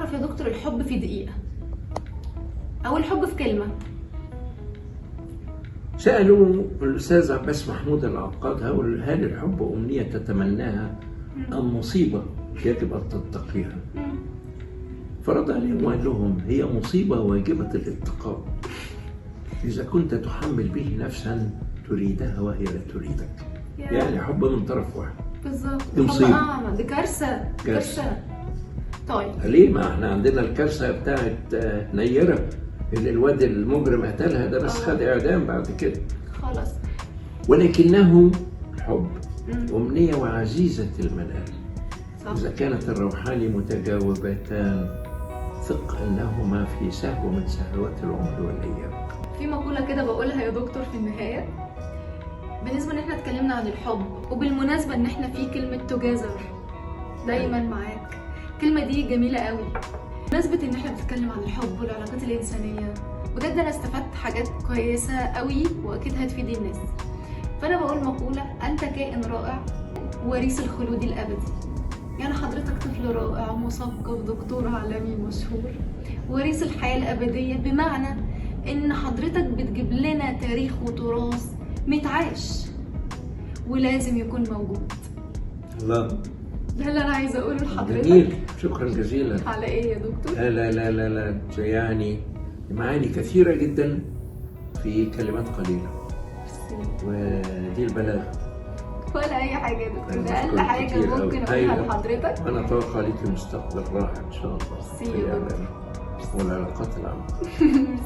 اعرف يا دكتور الحب في دقيقة او الحب في كلمة. سألوا الأستاذ عباس محمود العقاد: هل الحب أمنية تتمناها أم مصيبة يجب أن تتقيها؟ فرد عليهم وقال لهم: هي مصيبة واجبة الاتقاء إذا كنت تحمل به نفسا تريدها وهي لا تريدك. يعني حب من طرف واحد. بالظبط. دي مصيبة. حب أعمى، دي كارثة. كارثة. طيب ليه؟ ما احنا عندنا الكارثة بتاعت نيرة اللي الواد المجرم قتلها ده، بس خد إعدام بعد كده خلاص. ولكنه حب أمنية وعزيزة المنال. صح. إذا كانت الروحان متجاوبتان ثق أنهما في سهو من سهوات العمر والأيام. في مقولة كده بقولها يا دكتور في النهاية، بالنسبة إن احنا اتكلمنا عن الحب، وبالمناسبة إن احنا في كلمة together دايما معاك، الكلمة دي جميلة قوي. بمناسبة إن احنا بنتكلم عن الحب والعلاقات الإنسانية، بجد أنا استفدت حاجات كويسة قوي وأكيد هتفيد الناس. فأنا بقول مقولة: أنت كائن رائع وريث الخلود الأبدي. يعني حضرتك طفل رائع مثقف دكتور عالمي مشهور وريث الحياة الأبدية، بمعنى إن حضرتك بتجيب لنا تاريخ وتراث متعاش ولازم يكون موجود. الله، ده اللي أنا عايزة أقوله لحضرتك. جميل، شكرا جزيلا. على إيه يا دكتور؟ لا لا لا لا لا، يعني معاني كثيرة جدا في كلمات قليلة، ودي البلاغة. ولا أي حاجة يا دكتور، ده أقل بشكرك حاجة كتير أوي. ممكن أقولها أيوة. لحضرتك. وأنا أتوقع ليك مستقبل رائع إن شاء الله ميرسي في يا دكتور. الإعلام والعلاقات العامة. ميرسي.